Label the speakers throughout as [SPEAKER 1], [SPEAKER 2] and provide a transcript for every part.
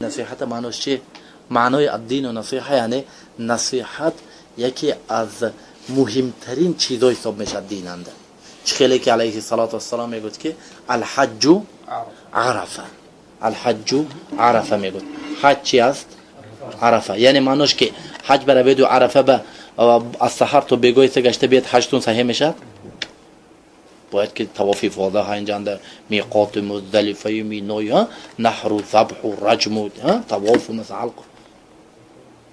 [SPEAKER 1] Насиҳата маънош чи? Маънои аддину насиҳа, яъне насиҳат яке аз муҳимтарин чизҳо ҳисоб мешавад динанда. Чӣ хеле ки алайҳи салоту вассалом мегӯяд, ки алҳаҷҷу арафа, алҳаҷҷу арафа мегӯяд. Ҳаҷ чи аст? Арафа. Яъне маънош ки ҳаҷ бараведу арафа ба аз саҳар то бегоҳи се гашта биёд, ҳаҷтун саҳеҳ мешавад? Бояд ки тавофи ифода ҳанҷанда, миқоти Муздалифаю Миною, наҳру, забҳу, раҷму, тавофу, масалан, ҳалқ.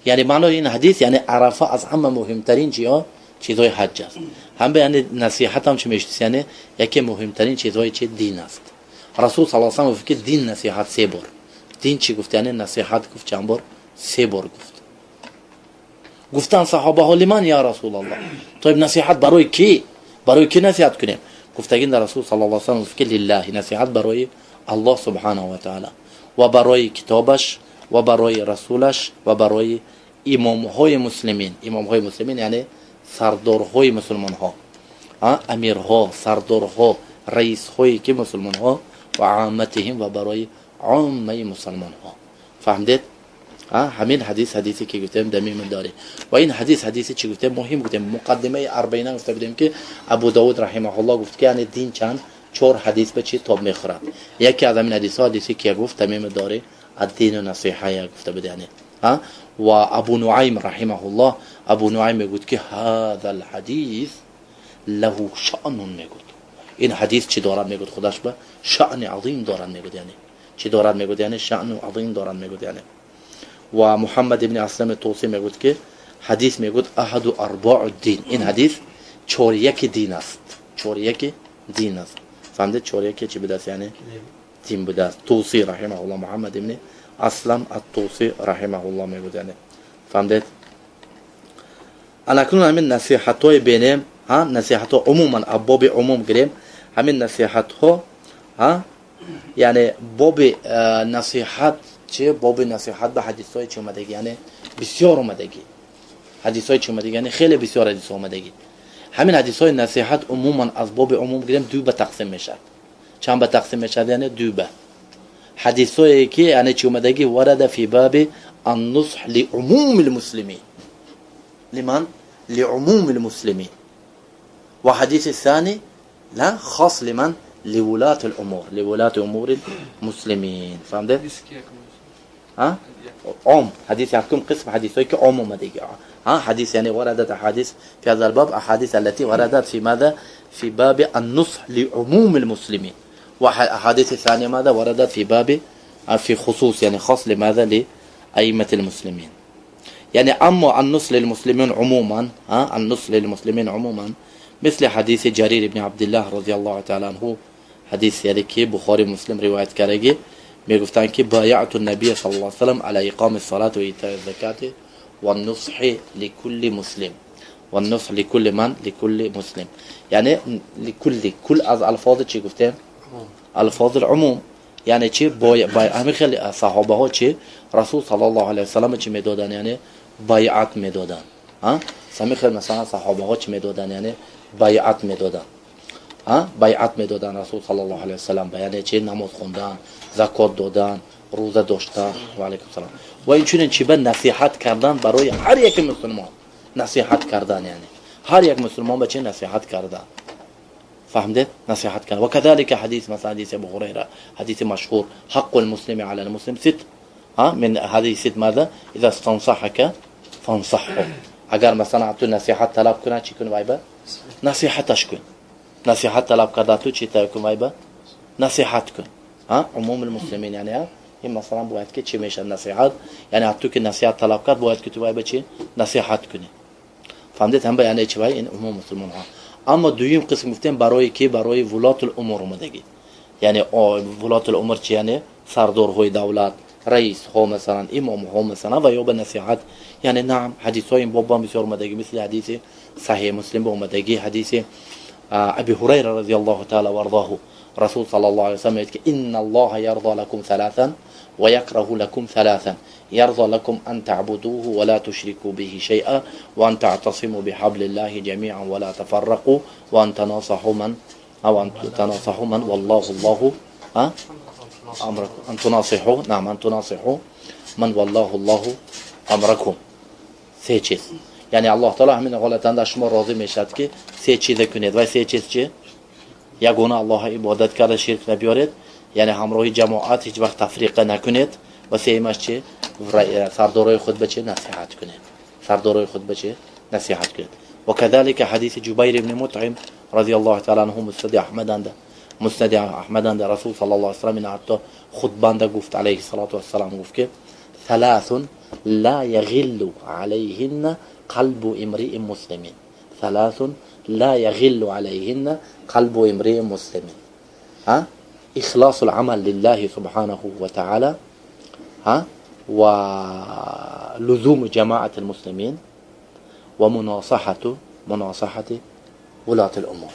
[SPEAKER 1] Яъне маънои ин ҳадис, яъне арафа аз ҳама муҳимтарин чиҳо, чизҳои ҳаҷ аст. Ҳам яъне насиҳатам чӣ мешудис, яъне яке муҳимтарин чизҳои чи дин аст. Расул саллаллоҳу алайҳи васаллам гуфт, ки дин насиҳат се бор. Дин чӣ гуфт? Яъне насиҳат гуфт чанд бор? Се бор гуфт. Гуфтан саҳобаҳо: лиман я Расулаллоҳ? Тоиб, насиҳат барои кӣ? Барои кӣ насиҳат кунем? Гуфтагин дар Расул саллаллоҳу алайҳи васаллам гуфт, ки лиллаҳи, насиҳат барои Аллоҳ субҳанаҳу ва таъала ва барои китобаш ва барои расулаш ва барои имомҳои муслимин. Имомҳои муслимин, яъне сардорҳои мусулмонҳо, амирҳо, сардорҳо, раисҳое ки мусулмонҳо, ва амматиҳим, ва барои оммаи мусалмонҳо. Фаҳмдед? Ҳамин ҳадис, ҳадисе ки гуфтем, Тамими Дорӣ. Ва ин ҳадис, ҳадисе чӣ гуфтем, муҳим гуфтем, муқаддимаи арбаина гуфта будем, ки Абу Давуд раҳимаҳуллоҳ гуфт, ки яъне дин чанд чор ҳадис ба чӣ тоб мехӯрад. Яке аз ҳамин ҳадисҳо ҳадисе ки гуфт Тамими Дорӣ, аддину насиҳа гуфта буд. Яъне ва Абу Нуайм раҳимаҳуллоҳ, Абу Нуайм мегӯяд, ки ҳаза лҳадис лаҳу шаънун, мегӯяд, ин ҳадис чӣ дорад, мегӯяд, худаш ба шаъни азим дорад, мегӯяд. Яъне чӣ дорад, мегӯяд? Яъне шаъну азим дорад, мегӯяд. Яъне ва Муҳаммад ибни Аслами Тӯсӣ мегӯяд, ки ҳадис, мегӯяд, аҳаду арбоу дин, ин ҳадис чоряки дин аст, чоряки дин аст. Фаҳмдед? Чоряки чӣ будааст? Яъне дин будааст. Тӯсӣ раҳимаҳуллоҳ, Муҳаммад ибни Аслам аттӯсӣ раҳимаҳуллоҳ мегӯяд. Яъне фаҳмдед? Анакнун ҳамин насиҳатҳои бенем, насиҳатҳо умуман аб боби умум гирем. Ҳамин насиҳатҳо, яъне боби насиҳат чи, боби насиҳат ба ҳадисҳои чи омадагӣ? Яъне бисёр омадагӣ ҳадисҳои чи омадагӣ? Яъне хеле бисёр ҳадисҳо омадагӣ. Ҳамин ҳадисҳои насиҳат умуман аз боби умум гирем, ду ба тақсим мешавад. Чанд ба тақсим мешавад? Яъне ду ба. Ҳадисҳое ки яъне чи омадагӣ, варада фи баби аннусҳ лиумуми лмуслимин, лиман? Лиумуми лмуслимин. Ва ҳадиси сани ла хос лиман? Ливулати лумур, ливулати умури муслимин. Фаҳмдед? Ом ҳадис якум қисм, ҳадисҳое ки ом омадагӣ, ҳадис, яъне варадат аҳадис фи ҳаза албаб, аҳадис аллати варадат фи мада? Фи баби аннусҳ лиумуми лмуслимин. Ва аҳадиси сания мада? Варадат фи баби фи хусус, яъне хос лимада? Ли аимати лмуслимин. Яъне аммо аннусҳ лилмуслимин умуман, аннусҳ лилмуслимин умуман, мисли ҳадиси Ҷарир ибни Абдиллаҳ розияллоҳу таала анҳу, ҳадис яъне ки Бухори, Муслим ривоят кардагӣ, мегуфтанд, ки баяъту набия саллаллоҳу алайҳи васаллам ала иқоми салати ва итои закати ва нусҳи ликулли муслим. Ва нусҳ ликулли ман? Ликулли муслим. Яъне ликулли, кул аз алфози чӣ гуфтем? Алфози умум. Яъне чи, ҳамин хеле саҳобаҳо чи Расул саллаллоҳу алайҳи васаллам чӣ медоданд? Яъне байъат медоданд. Ҳамин хел масалан саҳобаҳо чӣ медоданд? Яъне байъат медоданд, байъат медоданд Расул саллаллоҳу алайҳи васаллам, яъне чи, намоз хондан, закот додан, рӯза доштан. Ва алайкум салом. Ва инчунин чи, ба насиҳат кардан барои ҳар яки мусулмон, насиҳат кардан, яъне ҳар як мусулмон ба чи насиҳат кардан. Фаҳмдед? Насиҳат кардан. Ва кадалика ҳадис, масалан ҳадиси Абу Ҳурайра, ҳадиси машҳур: ҳаққу лмуслими ала лмуслим сит. Мин ҳадиси сит мада? Иза стансаҳака фансаҳҳу. Агар масалан ту насиҳат талаб кунад, чӣ кун? Вайба насиҳаташ кун. Насиҳат талаб карда, ту чӣ кун? Вайба насиҳат кун. Умуми муслимин, яъне ин масалан бояд ки чӣ мешавад насиҳат? Яъне ту ки насиҳат талаб кард, бояд ки ту вайба чӣ насиҳат кунӣ. Фаҳмдед? Ҳам яъне чӣ, вай ин умум мусулмонҳо. Аммо дуюм қисм гуфтем барои ки? Барои вулотул умур омадагӣ. Яъне вулотул умур чи? Яъне сардорҳои давлат, раисҳо, масалан имомҳо, масалан, ва ё ба насиҳат. Яъне наам, ҳадисҳои ин боб бисёр омадагӣ, мисли ҳадиси Саҳеҳ Муслим ба омадагӣ, ҳадиси Аби Ҳурайра разияллоҳу таала варзоҳу. Расул саллаллоҳу алайҳи васаллам мегӯяд, ки инна Аллоҳа ярзо лакум саласан ва якраҳу лакум саласан: ярзо лакум ан таъбудуҳу ва ла тушрикӯ биҳи шайъа, ва ан таътасиму биҳаблиллаҳи ҷамиан ва ла тафаррақу, ва ан танасаҳу ман, ва ан танасаҳу ман валлоҳу Аллоҳу. أمركم أن تناصحوا، نعم، أن تناصحوا من ولاه الله أمركم. Се чиз, яъне Аллоҳ таоло ҳамин ҳолатанда аз шумо розӣ мешавад, ки се чизе кунед. Вай се чиз чи? Ягона Аллоҳа ибодат карда, ширк набиёред, яъне ҳамроҳи ҷамоат ҳеҷ вақт тафриқа накунед. Ва сеюмаш чи? Сардорои худ ба чи насиҳат кунед, сардорои худ ба чи насиҳат кунед. وكذلك حديث جبير بن مطعم رضي الله تعالى عنه، مسند احمد، مسند احمد. رسول صلى الله عليه وسلم حتی خطبانده گفت، علیه الصلاة والسلام گفت که ثلاث لا يغل عليهن قلب امرئ مسلم، ثلاث لا يغل عليهن قلب امرئ مسلم، ها، إخلاص العمل لله سبحانه وتعالى، ها، ولزوم جماعة المسلمين، ومناصحة ولاة الأمور.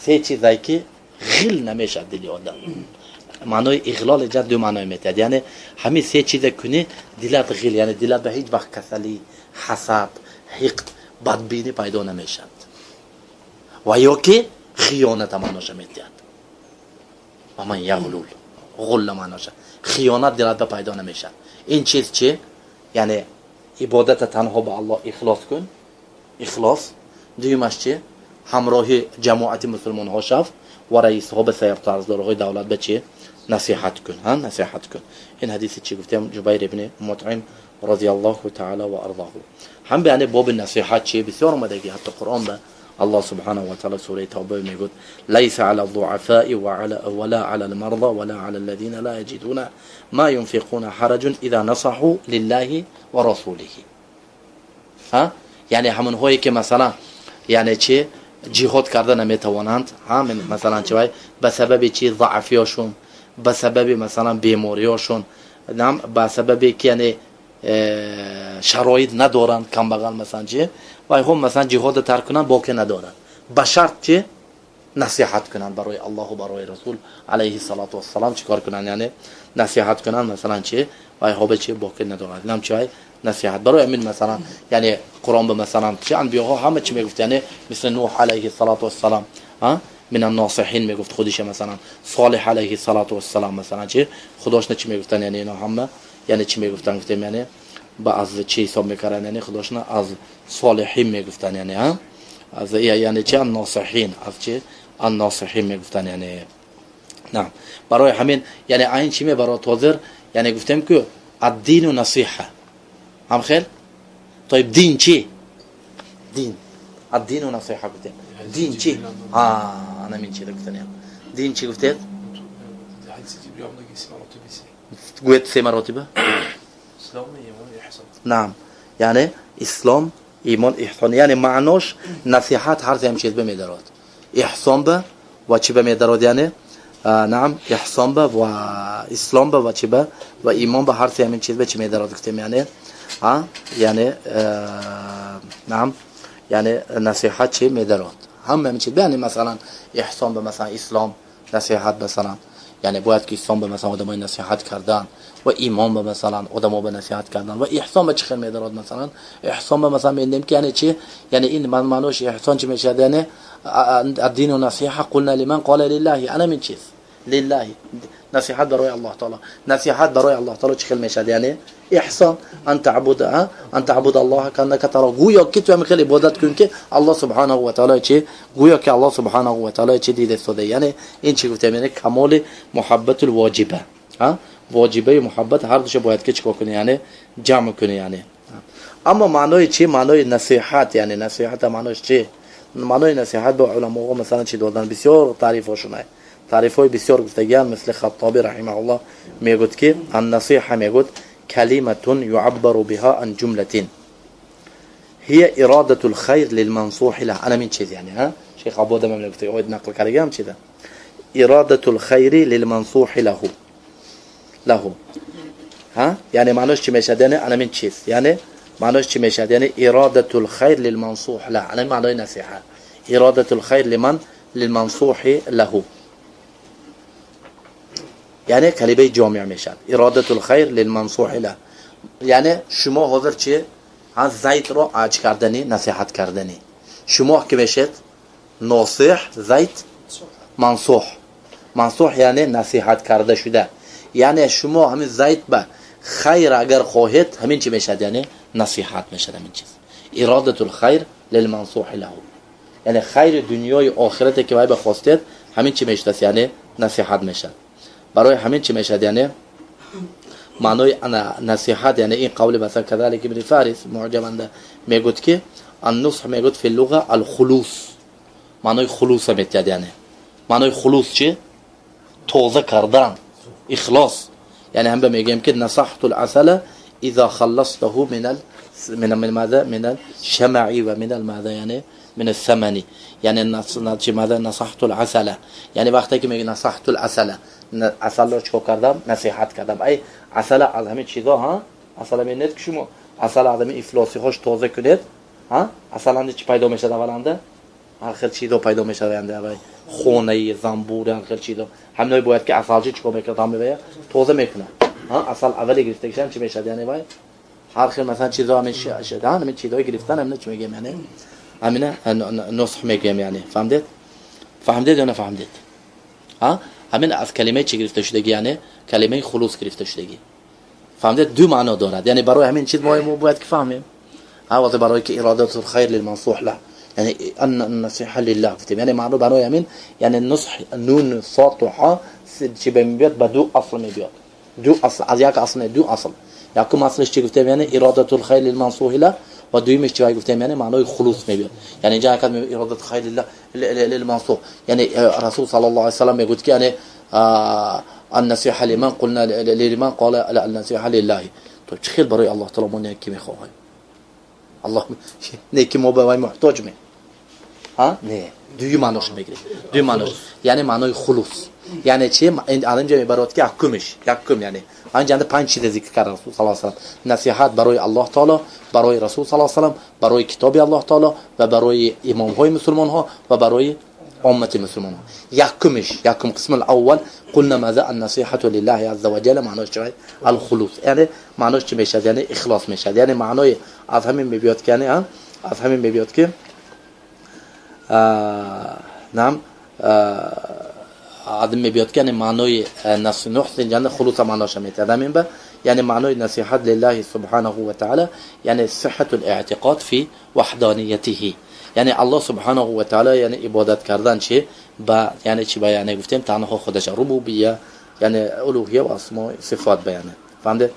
[SPEAKER 1] Се чизае ки ғил намешад дили одам. Маънои иғлол иҷа ду маъное метиҳад, яъне ҳамин се чизе кунӣ, дилат ғил, яъне дилат ба ҳеҷ вақт касалӣ, ҳасад, ҳиқд, бадбинӣ пайдо намешавад. Ва ё ки хиёната маъноша метиҳад. ومن يغلل، غل маъноша хиёнат дилат ба пайдо намешавад. Ин чиз чи? Яъне ибодата танҳо ба Аллоҳ ихлос кун, ихлос. Дуюмаш чи? Ҳамроҳи ҷамоати мусулмонҳо шав ва раисҳо ба сардорҳои давлат ба чи насиҳат кун, насиҳат кун. Ин ҳадиси чи гуфтем? Ҷубайр ибни Мутъим رضي الله تعالى وأرضاه. Ҳам яъне боби насиҳат чи бисёр омадагӣ, ҳатто Қуръон ба الله سبحانه وتعالى سورة توبة میگوید ليس على الضعفاء ولا على المرضى ولا على الذين لا يجدون ما ينفقون حرج إذا نصحوا لله ورسوله. ها، یعنی همونهایی که مثلا یعنی چی جهاد کرده نمیتوانند، ها، مثلا چی به سبب چی ضعفیاشون، به سبب مثلا بیماریاشون، به سبب که یعنی شرایط ندارند، کمبغل مثلا چی و هم مثلا جهاد ترک کنند باکی ندارند، به شرط چی نصیحت کنند برای الله و برای رسول علیه الصلاة والسلام. چیکار کنند؟ یعنی نصیحت کنند مثلا چی و ها به چی باکی ندارند نم چی نصیحت برای امین مثلا یعنی قرآن به مثلا چی انبیاها همه چی میگفت، یعنی مثل نوح علیه الصلاة والسلام، ها، من الناصحین میگفت خودش. مثلا صالح علیه الصلاة والسلام مثلا چی خداش چی میگفتن، یعنی اینا همه یعنی چی میگفتن؟ گفتیم یعنی با از چی حساب میکردن؟ یعنی خداشون از صالحین میگفتن، یعنی ها از یعنی چی الناصحین، از چی الناصحین میگفتن. یعنی نه برای همین یعنی عین چی می برای حاضر یعنی گفتیم که الدین نصیحه هم خیل. طيب دین چی؟ دین الدین نصیحه گفتیم. دین چی؟ ها، انا من چی گفتن؟ دین چی گفتید؟ گوید سه مراتبه.
[SPEAKER 2] اسلام، ایمان، احسان.
[SPEAKER 1] نعم، یعنی اسلام، ایمان، احسان. یعنی معناش نصیحت هر هم چیز به میدارد، احسان به و چی به میدارد، یعنی نعم، احسان به و اسلام به و چی به و ایمان به، هر همین چیز به چی میدارد گفتیم. یعنی ها یعنی نعم، یعنی نصیحت چی میدارد هم همین چیز، یعنی مثلا احسان به مثلا اسلام نصیحت، مثلا یعنی باید که اسلام به مثلا آدمای نصیحت کردن و ایمان به مثلا آدم‌ها به نصیحت کردن و احسان به چه خیر میدارد. مثلا احسان به مثلا می‌دیم که یعنی چی؟ یعنی این من معنوش احسان چی میشه؟ یعنی الدین نصیحه قلنا لمن قال لله. انا من چیز لله نصیحت برای الله تعالی، نصیحت برای الله تعالی چه خیلی میشه؟ یعنی احسان ان تعبد الله كانك ترى، گویا که تو هم خیلی عبادت کن که الله سبحانه و تعالی چی گویا که الله سبحانه و تعالی چی دیده سوده. یعنی این چی گفتم؟ یعنی کمال محبت الواجبه، ها، واجبه محبت هر دوش باید که چیکار کنی؟ یعنی جمع کنی. یعنی اما معنای چی؟ معنای نصیحت، یعنی نصیحت معناش چی؟ معنای نصیحت به علما مثلا چی دادن؟ بسیار تعریف هاشونه، تعریف های بسیار گفتگیان. مثل خطابی رحمه الله میگوید که النصیحه، میگوید كلمة يعبر بها عن جملة هي إرادة الخير للمنصوح له. أنا من چیز يعني ها شیخ عبود من گفته اوید نقل کرده چیزه إرادة الخير للمنصوح له. ها، یعنی معناش چی میشه؟ یعنی انا من چیز یعنی معناش چی میشه؟ یعنی إرادة الخير للمنصوح له. انا معنای نصیحه إرادة الخير لمن؟ للمنصوح له. یعنی کلمه جامع میشد إرادة الخير للمنصوح له. یعنی شما حاضر چی از زید رو عاج کردنی، نصیحت کردنی، شما که میشد ناصح، زید منصوح. Мансуҳ яъне насиҳат карда шуда. Яъне шумо ҳамин Зайд ба хайр агар хоҳед, ҳамин чӣ мешавад? Яъне насиҳат мешавад ҳамин чиз. Иродатул хайр лилмансуҳи лаҳу. Яъне хайри дунёи охирате ки вай бихостед, ҳамин чӣ мешавад? Яъне насиҳат мешавад. Барои ҳамин чӣ мешавад? Яъне маънои насиҳат, яъне ин қавли масалан кадалик ибни Фарис муъҷаманда мегӯяд ки ан-нусҳ мегӯяд фи луға ал-хулус. Маънои хулуса метиҳад, яъне маънои хулус чӣ? Тоза кардан, ихлос. Яъне ҳам мегӯем ки насахтул асала иза халластаху минал من ماذا؟ من الشمع ومن الماذا؟ یعنی من الثمن. یعنی چی ماذا؟ نصحت العسل. یعنی وقتی که میگه نصحت العسل، عسل رو چیکار کردم؟ نصیحت کردم. ای عسل از همه چیزا ها، عسل می‌نید که شما عسل از همه افلاسی خوش تازه کنید ها، عسل هم چی پیدا میشه اولنده؟ هر خیلی چیزا پیدا میشه اولنده، اول خونه زنبور هر خیلی چیزا. همینایی باید که عسل چیکار میکنه؟ هم میبره تازه میکنه ها. عسل اولی گرفته کشن چی میشه؟ یعنی وای هر خیلی مثلا چیزا همین شدن، همین چیزای گرفتن، همین چی میگم؟ یعنی همینه نصح میگم. یعنی فهمدید؟ فهمدید یا نفهمدید؟ ها؟ همین از کلمه چی گرفته شدگی؟ یعنی کلمه خلوص گرفته شدگی. فهمدید؟ دو معنا دارد. یعنی برای همین چیز ما باید که فهمیم. ها، برای که اراده الخیر للمنصوح له، یعنی ان النصيحه لله گفتیم. یعنی معنا برای همین یعنی نصح نون صاد و ها چی میاد؟ به دو اصل میاد. دو اصل، از یک اصل دو اصل. یکم اصلش چی گفتیم؟ یعنی اراده الخیر للمنصوح له، و دویمش چی گفتیم؟ یعنی معنای خلوص میاد. یعنی اینجا که اراده خیر لله للمنصوح، یعنی رسول صلی الله علیه و سلم میگوید که یعنی النصيحه لمن قلنا لمن قال النصيحه لله. تو چه خیلی برای الله تعالی ما نیکی میخواهیم؟ الله نیکی ما به وای محتاج می ها؟ نه، دوی معناش میگیره. دوی معناش یعنی معنای خلوص. یعنی چی؟ اینجا میبرد که یکمش یکم، یعنی اینجا پنج چیز ذکر کرد رسول صلی الله علیه و سلم: نصیحت برای الله تعالی، برای رسول صلی الله علیه و سلم، برای کتاب الله تعالی و برای امام های مسلمان ها و برای امت مسلمان ها. یکمش یکم قسم الاول قلنا ماذا؟ النصیحه لله عز وجل. معناش چیه؟ الخلوص. یعنی معناش چی میشه؟ یعنی اخلاص میشه. یعنی معنای از همین میبیاد که یعنی از همین میبیاد که نعم عدم میبیاد که یعنی معنای نصیحت یعنی خلوص معناش میته. همین به یعنی معنای نصیحت لله سبحانه و تعالی یعنی صحت الاعتقاد فی وحدانیته. یعنی الله سبحانه و تعالی یعنی عبادت کردن چی با یعنی چی با یعنی گفتیم تنها خودش ربوبیه یعنی الوهیه و اسماء صفات بیانه. فهمید؟